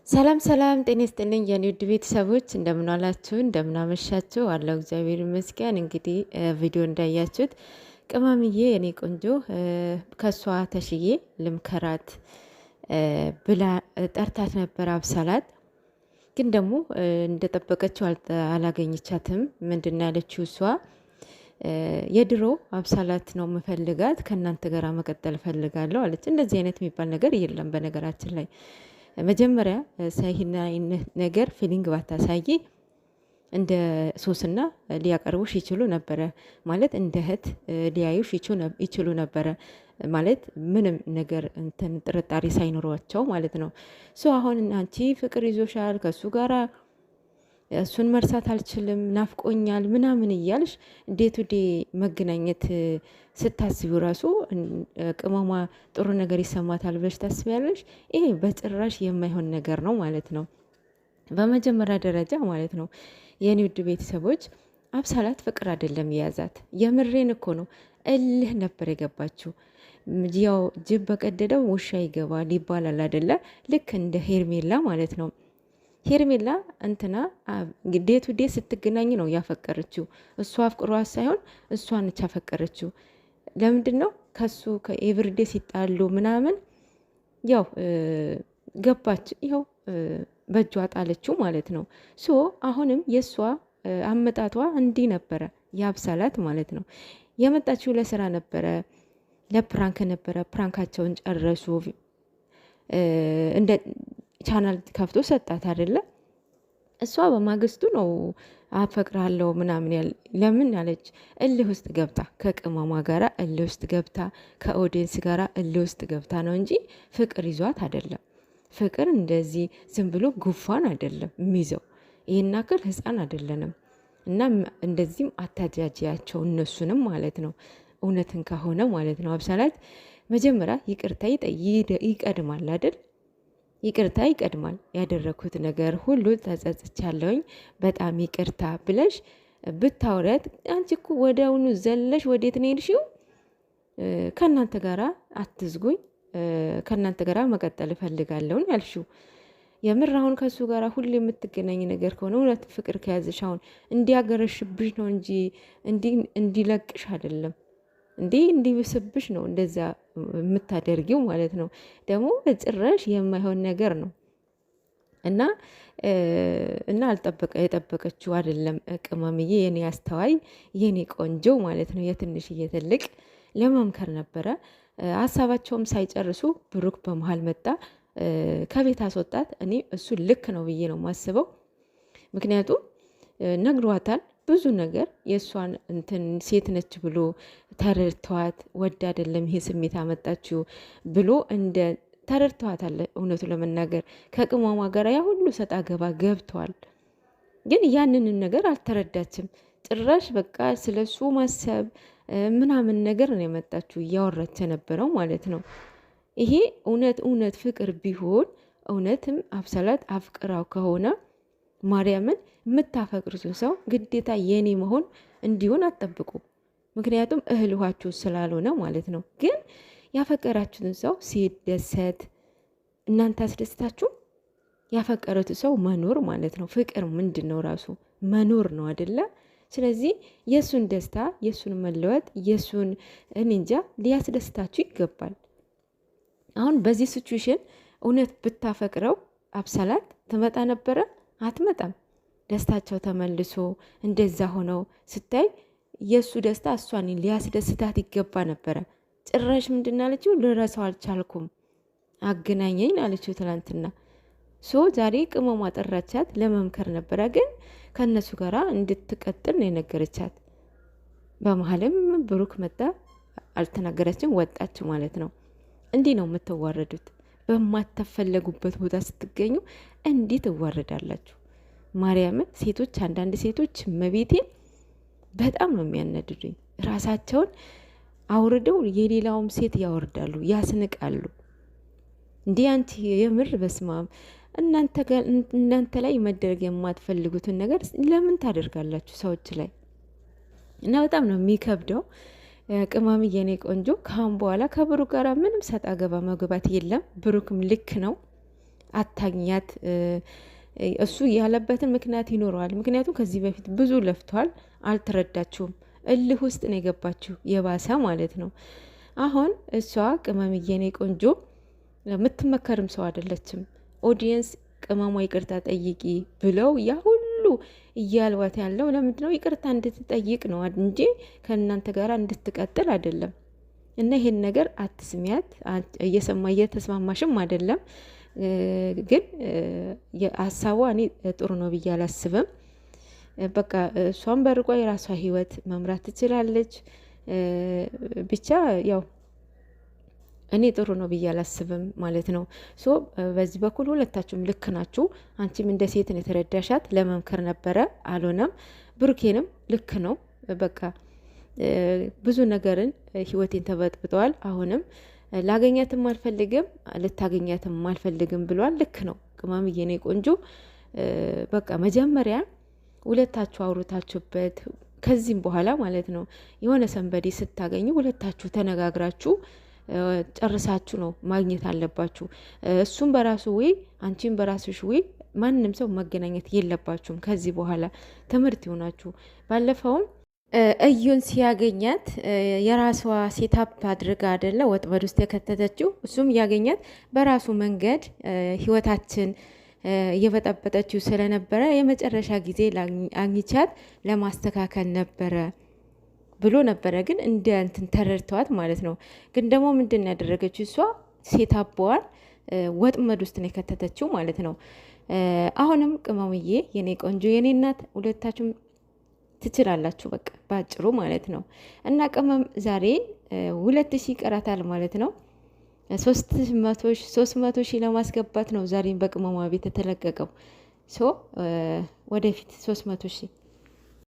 ሰላም ሰላም፣ ጤና ይስጥልኝ የኔ ውድ ቤተሰቦች፣ እንደምን ዋላችሁ፣ እንደምን አመሻችሁ። አለው እግዚአብሔር ይመስገን። እንግዲህ ቪዲዮ እንዳያችሁት ቅመምዬ የኔ ቆንጆ ከሷ ተሽዬ ልምከራት ብላ ጠርታት ነበር አብሳላት። ግን ደግሞ እንደጠበቀችው አላገኘቻትም። ምንድን ነው ያለችው እሷ የድሮ አብሳላት ነው የምፈልጋት፣ ከእናንተ ጋር መቀጠል እፈልጋለሁ አለች። እንደዚህ አይነት የሚባል ነገር የለም በነገራችን ላይ። መጀመሪያ ሳይና ነገር feeling ባታሳይ እንደ ሶስና ሊያቀርቡሽ ይችሉ ነበረ። ማለት እንደ እህት ሊያዩሽ ይችሉ ነበረ። ማለት ምንም ነገር እንትን ጥርጣሬ ሳይኖሯቸው ማለት ነው። So አሁን አንቺ ፍቅር ይዞሻል፣ ከእሱ ጋራ እሱን መርሳት አልችልም፣ ናፍቆኛል ምናምን እያልሽ day to day መገናኘት ስታስቢው ራሱ ቅመሟ ጥሩ ነገር ይሰማታል ብለሽ ታስቢያለሽ? ይሄ በጭራሽ የማይሆን ነገር ነው ማለት ነው። በመጀመሪያ ደረጃ ማለት ነው የኔ ውድ ቤተሰቦች፣ አብሳላት ፍቅር አይደለም የያዛት። የምሬን እኮ ነው። እልህ ነበር የገባችው። ያው ጅብ በቀደደው ውሻ ይገባል ይባላል አይደለ? ልክ እንደ ሄርሜላ ማለት ነው። ሄርሜላ እንትና day to day ስትገናኝ ነው ያፈቀረችው። እሱ አፍቅሯት ሳይሆን እሷ ነች ያፈቀረችው። ለምንድን ነው ከሱ ከ everyday ሲጣሉ ምናምን ያው ገባች፣ ይኸው በእጇ ጣለችው ማለት ነው። So አሁንም የእሷ አመጣቷ እንዲህ ነበረ፣ የአብሳላት ማለት ነው። የመጣችው ለስራ ነበረ፣ ለ prank ነበረ። Prank ኣቸውን ጨረሱ። እንደ ቻናል ከፍቶ ሰጣት አይደለ? እሷ በማግስቱ ነው አፈቅራለሁ ምናምን ያለ። ለምን አለች? እልህ ውስጥ ገብታ ከቅመሟ ጋራ እልህ ውስጥ ገብታ ከ audience ጋራ እልህ ውስጥ ገብታ ነው እንጂ ፍቅር ይዟት አይደለም። ፍቅር እንደዚህ ዝም ብሎ ጉፋን አይደለም የሚይዘው። ይህን ያክል ህፃን አይደለንም። እና እንደዚህም አታጃጂያቸው እነሱንም ማለት ነው። እውነትን ከሆነ ማለት ነው አብሳላት መጀመሪያ ይቅርታ ይቀድማል አይደል? ይቅርታ ይቀድማል። ያደረግኩት ነገር ሁሉ ተጸጽቻለሁኝ፣ በጣም ይቅርታ ብለሽ ብታውሪያት፣ አንቺ እኮ ወዲያውኑ ዘለሽ ወዴት ነው የሄድሽው? ከእናንተ ጋራ አትዝጉኝ፣ ከእናንተ ጋራ መቀጠል እፈልጋለሁን ያልሽው። የምር አሁን ከእሱ ጋር ሁሌ የምትገናኝ ነገር ከሆነ፣ እውነት ፍቅር ከያዘሽ አሁን እንዲያገረሽብሽ ነው እንጂ እንዲለቅሽ አይደለም። እንዲህ እንዲብስብሽ ነው እንደዛ የምታደርጊው ማለት ነው። ደግሞ በጭራሽ የማይሆን ነገር ነው። እና እና አልጠበቀ የጠበቀችው አይደለም። ቅመምዬ የኔ አስተዋይ የኔ ቆንጆ ማለት ነው። የትንሽዬ ትልቅ ለመምከር ነበረ። ሀሳባቸውም ሳይጨርሱ ብሩክ በመሀል መጣ፣ ከቤት አስወጣት። እኔ እሱ ልክ ነው ብዬ ነው የማስበው። ምክንያቱም ነግሯታል ብዙ ነገር፣ የእሷን እንትን ሴት ነች ብሎ ተረድተዋት፣ ወድ አይደለም ይሄ ስሜት አመጣችው ብሎ እንደ ተረድተዋታል። እውነቱ ለመናገር ከቅመሟ ጋር ያ ሁሉ ሰጣ ገባ ገብተዋል። ግን ያንንን ነገር አልተረዳችም። ጭራሽ በቃ ስለሱ ማሰብ ምናምን ነገር ነው የመጣችው እያወራች የነበረው ማለት ነው። ይሄ እውነት እውነት ፍቅር ቢሆን፣ እውነትም አብሰላት አፍቅራው ከሆነ፣ ማርያምን የምታፈቅሩትን ሰው ግዴታ የኔ መሆን እንዲሆን አትጠብቁ። ምክንያቱም እህል ውሃችሁ ስላልሆነ ማለት ነው። ግን ያፈቀራችሁትን ሰው ሲደሰት እናንተ አስደስታችሁ ያፈቀሩት ሰው መኖር ማለት ነው። ፍቅር ምንድን ነው? ራሱ መኖር ነው አደለ? ስለዚህ የእሱን ደስታ፣ የእሱን መለወጥ፣ የእሱን እኔ እንጃ ሊያስደስታችሁ ይገባል። አሁን በዚህ situation እውነት ብታፈቅረው አብሰላት ትመጣ ነበረ? አትመጣም። ደስታቸው ተመልሶ እንደዛ ሆነው ስታይ የእሱ ደስታ እሷን ሊያስደስታት ይገባ ነበረ። ጭራሽ ምንድን አለችው? ልረሳው አልቻልኩም አገናኘኝ አለችው ትላንትና። So ዛሬ ቅመሟ ጠራቻት ለመምከር ነበረ፣ ግን ከእነሱ ጋር እንድትቀጥል ነው የነገረቻት። በመሀልም ብሩክ መጣ፣ አልተናገረችም፣ ወጣች ማለት ነው። እንዲህ ነው የምትዋረዱት። በማተፈለጉበት ቦታ ስትገኙ እንዲህ ትዋረዳላችሁ። ማርያምን ሴቶች፣ አንዳንድ ሴቶች መቤቴን በጣም ነው የሚያነድዱኝ። ራሳቸውን አውርደው የሌላውም ሴት ያወርዳሉ፣ ያስንቃሉ። እንዲህ አንቺ የምር በስማም፣ እናንተ ላይ መደረግ የማትፈልጉትን ነገር ለምን ታደርጋላችሁ ሰዎች ላይ? እና በጣም ነው የሚከብደው። ቅመምዬ የኔ ቆንጆ፣ ካሁን በኋላ ከብሩክ ጋር ምንም ሰጣ ገባ መግባት የለም። ብሩክም ልክ ነው። አታግኛት። እሱ ያለበትን ምክንያት ይኖረዋል። ምክንያቱም ከዚህ በፊት ብዙ ለፍቷል፣ አልተረዳችሁም። እልህ ውስጥ ነው የገባችሁ የባሰ ማለት ነው። አሁን እሷ ቅመምዬ የኔ ቆንጆ የምትመከርም ሰው አይደለችም። Audience ቅመሟ ይቅርታ ጠይቂ ብለው ያ ሁሉ እያልዋት ያለው ለምንድን ነው? ይቅርታ እንድትጠይቅ ነው እንጂ ከእናንተ ጋር እንድትቀጥል አይደለም። እና ይሄን ነገር አትስሚያት። እየሰማ እየተስማማሽም አይደለም፣ ግን ሀሳቧ እኔ ጥሩ ነው ብዬ አላስብም። በቃ እሷም በርቋ የራሷ ህይወት መምራት ትችላለች። ብቻ ያው እኔ ጥሩ ነው ብዬ አላስብም ማለት ነው። So በዚህ በኩል ሁለታችሁም ልክ ናችሁ። አንቺም እንደ ሴትን የተረዳሻት ለመምከር ነበረ፣ አልሆነም። ብሩኬንም ልክ ነው። በቃ ብዙ ነገርን ህይወቴን ተበጥብጠዋል። አሁንም ላገኛትም አልፈልግም፣ ልታገኛትም አልፈልግም ብሏል። ልክ ነው። ቅመምዬ የኔ ቆንጆ በቃ መጀመሪያ ሁለታችሁ አውርታችሁበት ከዚህም በኋላ ማለት ነው የሆነ somebody ስታገኙ ሁለታችሁ ተነጋግራችሁ ጨርሳችሁ ነው ማግኘት አለባችሁ። እሱም በራሱ way፣ አንቺም በራስሽ way ማንም ሰው መገናኘት የለባችሁም። ከዚህ በኋላ ትምህርት ይሆናችሁ። ባለፈውም እዩን ሲያገኛት የራሷ setup አድርጋ አደለ ወጥመድ ውስጥ የከተተችው። እሱም ያገኛት በራሱ መንገድ ህይወታችን እየበጠበጠችው ስለነበረ የመጨረሻ ጊዜ አግኝቻት ለማስተካከል ነበረ ብሎ ነበረ። ግን እንደ እንትን ተረድተዋት ማለት ነው። ግን ደግሞ ምንድን ያደረገችው እሷ setup ዋን ወጥመድ ውስጥ ነው የከተተችው ማለት ነው። አሁንም ቅመምዬ የኔ ቆንጆ የኔ እናት ሁለታችሁም ትችላላችሁ፣ በቃ ባጭሩ ማለት ነው። እና ቅመም ዛሬ 2000 ይቀራታል ማለት ነው። 300,000 ለማስገባት ነው ዛሬን በቅመሟ ቤት የተለቀቀው። So ወደፊት 300,000